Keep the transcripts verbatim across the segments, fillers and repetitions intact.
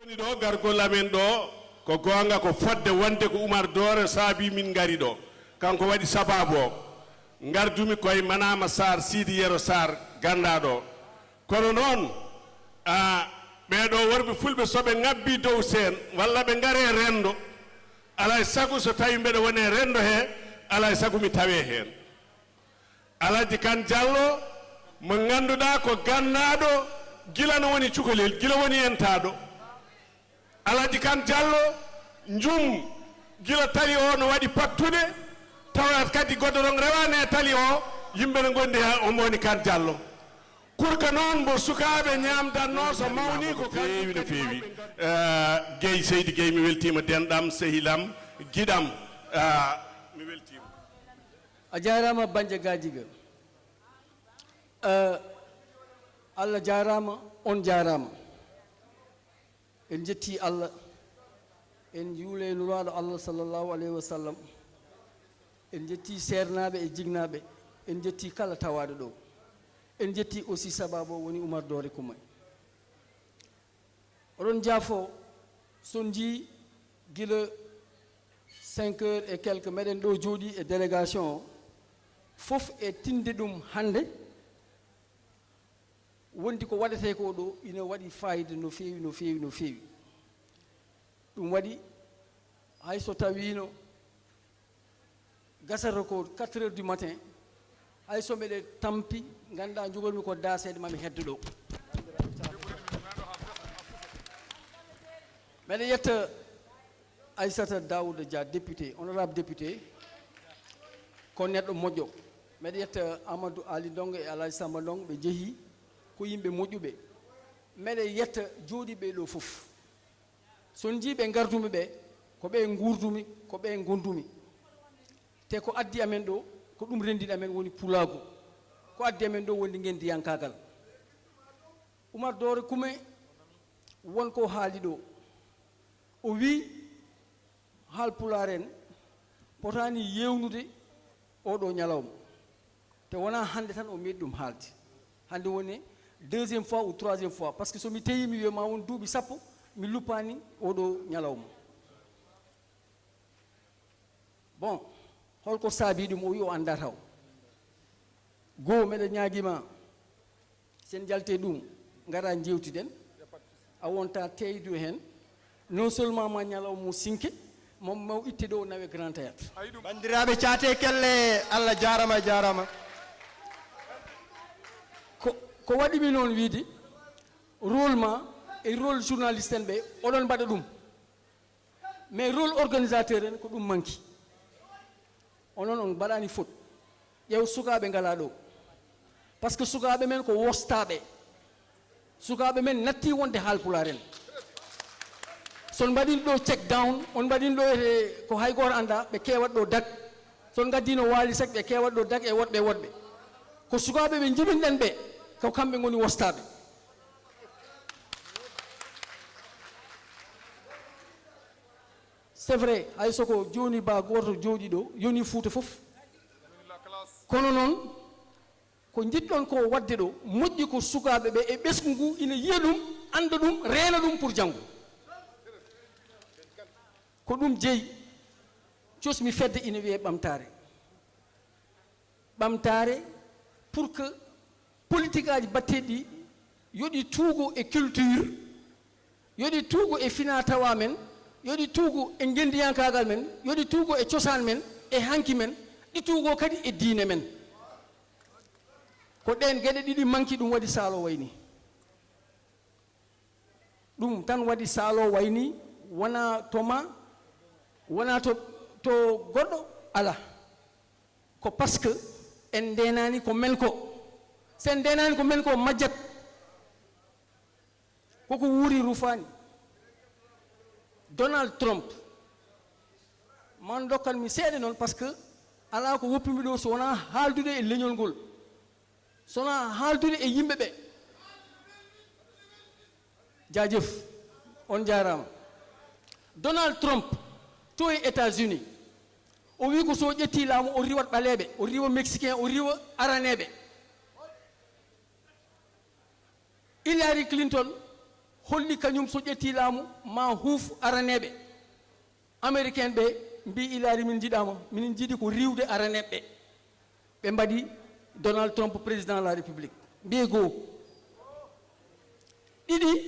Woni ɗo gargol amen ɗo, ko goonga, ko fodde wonde ko Umar Doore saabi min ngari ɗo. Kanko waɗi sabaabu o. Ngardumi koye Manama Sarr, Sidi Yero Sarr, ganndaɗo. Kono noon, a, ɓeeɗo worɓe fulɓe, so ɓe ŋabbi dow seen, walla ɓe ngare renndo, alaa e sago so tawi mbeɗa wone renndo he, alaa e sago mi tawe heen. Alhaji Kan Jallo, mo ngannduɗaa ko ganndaɗo, gila no woni cukalel, gila woni entaaɗo. Alhaji Kan Jallo, njum, gila tali o no waɗi pattude, tawat kadi goɗɗo ɗon rewaani e tali o, yimɓe no ngondi ha o moni Kan Jallo. Kurka noon mbo sukaaɓe ñaamdatnoo so mawni ko no feewi, no feewi. Eh, Guèye, Seydi Guèye, mi weltiima, denɗam, sehilam, giɗam, eh, mi weltiima. A jaaraama, Bannja Gadiga. Eh, Allah jaaraama, on jaaraama. En njettii Allah, en njuulee Nulaaɗo Allah, sallallahu alayhi wa sallam. En njettii seernaaɓe e jinnaaɓe, en njettii kala tawaaɗo ɗo. En njettii aussi sabaabu o woni Umar Doore Kumay. Oɗon njaafo, so njii gila cinq heures et quelques meɗen ɗo jooɗii e délégation o, fof e tinde ɗum hannde, wondi ko waɗetee ko ɗo ina waɗi fayida no feewi, no feewi, no feewi. Ɗum waɗi hay so tawiino gasata ko quatre heures du matin, hay so mbeɗe tampi, nganndaa, njogormi ko daaseede, mami heddo ɗo. Mbeɗa yetta Aissata Daouda Dia, député, honorable député, ko neɗɗo moƴƴo. Mbeɗa yetta Amadou Ali Ndongo e Alhaji Samba Ndongo, ɓe njehi ko yimɓe moƴƴuɓe. Mbeɗa yetta jooɗiiɓe ɗo fof. So njii ɓe ngardumi ɓe, ko ɓe nguurdumi, ko ɓe ngondumi. Te ko addi amen ɗo, ko ɗum renndini amen woni pulaagu. Ko addi amen ɗo woni ngenndiyankaagal. Umar Doore Kume, won ko haali ɗo. O wii, Haalpulaar en potaani yeewnude oɗo ñalawma. Te wonaa hannde tan o meeɗi ɗum haalde. Hannde woni deuxième fois ou troisième fois. Parce que so mi teyii, mi wiya ma won duuɓi sappo, mi luppaani oɗo ñalawma. Bon, holko saabii ɗum? O wi o anndaa taw. Goo, mbeɗa ñaagii ma, sen njaltee ɗum, ngara njeewtiden. A wonta teeydu heen. Non seulement ma ñalawma mo sinke, mo, mo itte ɗo nawe Grand Théâtre. Banndiraaɓe, caate kelle, Allah jaarama, jaarama. Ko, ko waɗi mi noon wiide, rôle ma e rôle journaliste en ɓe, oɗon mbaɗa ɗum. Mais rôle organisateur en ko ɗum manki. Onon on mbaɗani faute. Ƴeew sukaaɓe ngalaa ɗo. Parce que sukaaɓe men ko wostaaɓe. Sukaaɓe men natti wonde Haalpulaar en. So on mbaɗini ɗo check down, on mbaɗini ɗo e ko hay gooto anndaa, ɓe keewat ɗo dag. So on ngaddino waali sek, ɓe keewat ɗo dag e woɗɓe woɗɓe. Ko sukaaɓe ɓe njibinɗen ɓe, ko kamɓe ngoni wostaaɓe. C'est vrai, hay so ko jooni ba gooto jooɗi ɗo, yoni Fuuta fof. Kono noon, ko njiɗɗon ko waɗde ɗo, moƴƴi ko sukaaɓe ɓe e ɓesngu ngu ina yiya ɗum, annda ɗum, reena ɗum pour janngo. Ko ɗum jeyi, cosmi fedde ina wiyee ɓamtaare. Ɓamtaare pour que politique aji batteɗi ɗi, yo ɗi tuugo e culture, yo ɗi tuugo e fina tawa men, yo ɗi tuugo e ngenndiyankaagal men, yo ɗi tuugo e cosaan men, e hanki men, ɗi tuugo kadi e diine men. Ko ɗeen geɗe ɗiɗi manki, ɗum waɗi Saalo wayni. Ɗum tan waɗi Saalo wayni, wonaa to ma, wonaa to, to goɗɗo, alaa. Ko parce que en ndeenaani ko men ko. So en ndeenaani ko men ko, majjat. Koko wuuri rufaani. Donald Trump, man dokkan mi seeɗa noon, parce que alaa ko woppimi ɗo so wonaa haaldude e leñol ngol. So wonaa haaldude e yimɓe ɓe. Jaajëf, on njaaraama. Donald Trump to e États-Unis, o wii ko so ƴettii laamu, o riiwat ɓaleeɓe, o riiwa mexicain, o riiwa araneeɓe. Hillary Clinton Holli kañum so ƴetti laamu ma huuf araneeɓe. Américain ɓe mbi ilaari min njiɗaama, min njiɗi ko riiwde araneeɓe. Ɓe mbaɗi Donald Trump président de la République. Mbiye goo. Ɗiɗi,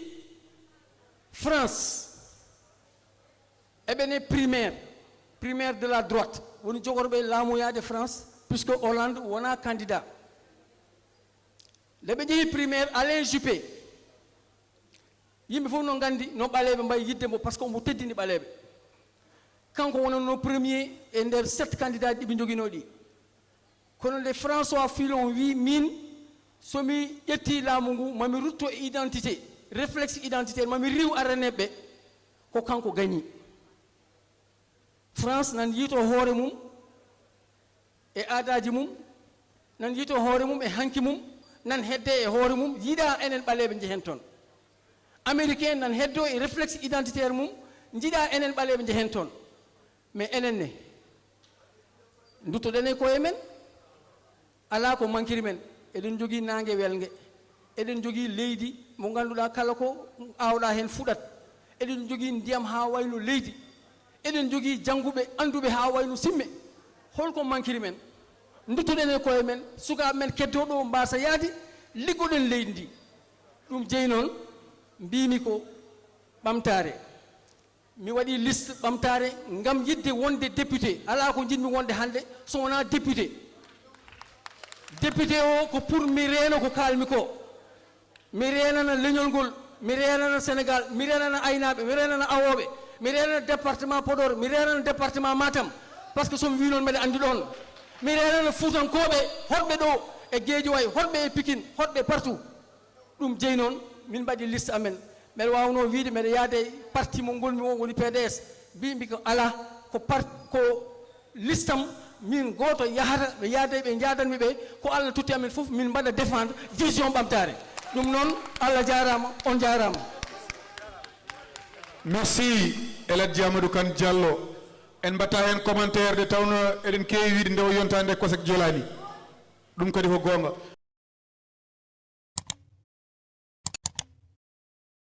France. Eɓene primaire, primaire de la droite, woni jogorɓe laamuyaade France, puisque Hollande wona candidat. Nde ɓe njehi primaire, Alain Juppé, yimɓe fof no nganndi no ɓaleeɓe mbayi yidde mo, parce que omo teddini ɓaleeɓe. Kanko wonanno premier e nder sept candidat ɗi ɓe njoginoo ɗi. Kono nde François Fillon wi min, so mi ƴetti laamu ngu, mami rutto e identité, réflexe identitaire, mami riiw araneeɓe, ko kanko gañi. France nan yiito hoore mum e aadaaji mum, nan yiito hoore mum e hanki mum, nan hedde e hoore mum, yiɗa enen ɓaleeɓe njehen toon. Américain nan heddo e réflexe identitaire mum, njiɗa enen ɓaleeɓe njehen toon. Mais enen ne, nduttoɗen e koye men. Alaa ko mankiri men. Eɗen njogii naange welnge. Eɗen njogii leydi mo ngannduɗaa kala ko aawɗaa heen fuɗat. Eɗen njogii ndiyam haa wayno leydi. Eɗen njogii jannguɓe annduɓe haa wayno simme. Holko mankiri men? Nduttoɗen e koye men, sukaaɓe men keddoo ɗo mbaasa yahde, liggoɗen leydi ndi. Ɗum jeyi noon, mbiimi ko ɓamtaare. Mi waɗi liste ɓamtaare ngam yiɗde wonde député. Alaa ko njiɗmi wonde hannde so wonaa député. Député o ko pour mi reeno ko kaalmi ko. Mi reenana leñol ngol, mi reenana Sénégal, mi reenana aynaaɓe, mi reenana awooɓe, mi reenana département Podor, mi reenana département Matam. Parce que so mi wii noon, mbeɗa anndi ɗoon. Mi reenana Fuutankooɓe, hoɗɓe ɗo e Guédiawaye, hoɗɓe e Pikine, hoɗɓe partout. Ɗum jeyi noon, min mbaɗi liste amen. Mbeɗa waawnoo wiyde mbeɗa yahda e parti mo ngonmi o, woni P D S. Mbiimi ko alaa, ko par-, ko liste am min gooto yahata, ɓe yahda, ɓe njaadanmi ɓe, ko Allah totti amen fof, min mbaɗa défendre vision ɓamtaare. Ɗum noon, Allah jaaraama, on jaaraama. Merci, El Hadji Amadou Kane Diallo. En mbatta heen commentaire nde tawno eɗen keewi wiyde nde o yonta nde kosek jolaani. Ɗum kadi ko goonga.